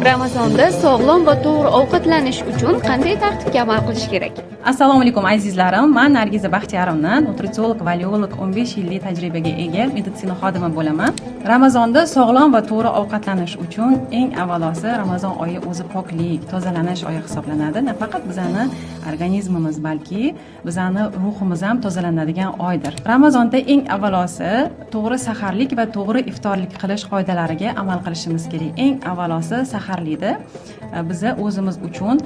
Ramazonda sog'lom va to'g'ri ovqatlanish uchun qanday tartibga amal qilish kerak? Assalomu alaykum, azizlarim. Man Nargiza Baxtiyarovna, nutritsiolog, valiolog, 15 yillik tajribaga ega meditsina xodimi bo'laman. Ramazonda sog'lom va to'g'ri ovqatlanish uchun eng avvalosi Ramazon oyi o'zi poklik, tozalanish oyi hisoblanadi. Nafaqat bizani organizmimiz, balki bizani ruhimiz ham tozalanadigan oydir. Ramazonda eng avvalosi to'g'ri saharlik va to'g'ri iftorlik qilish qoidalariga amal qilishimiz kerak. Eng avvalosi saharlikda biza o'zimiz uchun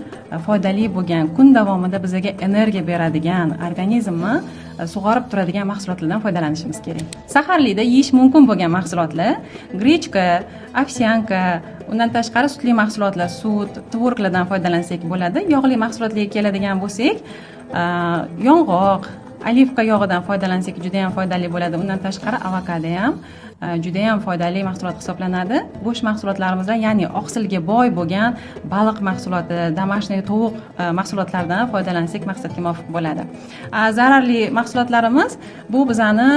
foydali bo'lgan, kun davomida bizga energiya beradigan, organizmni sug'orib turadigan mahsulotlardan foydalanishimiz kerak. Saharlikda yeyish mumkin bo'lgan mahsulotlar: grechka, ovsyanka, undan tashqari sutli mahsulotlar, sut, tvoroglardan foydalansak bo'ladi. Yog'li mahsulotlarga keladigan bo'lsak, yong'oq, olivka yog'idan foydalansak juda ham foydali bo'ladi. Undan tashqari avokado ham juda ham foydali mahsulot hisoblanadi. Go'sht mahsulotlarimizdan, ya'ni oqsilga boy bo'lgan baliq mahsuloti, домашний tovuq mahsulotlaridan foydalansak maqsadga muvofiq bo'ladi. Zararli mahsulotlarimiz bu bizani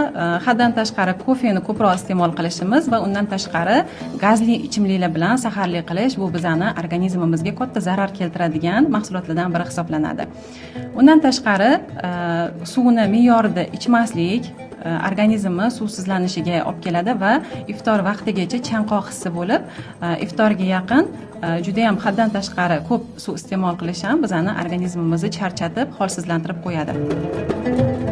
haddan tashqari kofeni ko'proq iste'mol qilishimiz va undan tashqari gazli ichimliklar bilan saharlik qilish, bu bizani organizmimizga katta zarar keltiradigan mahsulotlardan biri hisoblanadi. Undan tashqari suvni me'yorida ichmaslik organizmni suvsizlanishiga olib keladi va iftor vaqtigacha chanqoq hissi bo'lib, iftorga yaqin juda ham haddan tashqari ko'p suv iste'mol qilish ham bizani organizmimizni charchatib, holsizlantirib qo'yadi.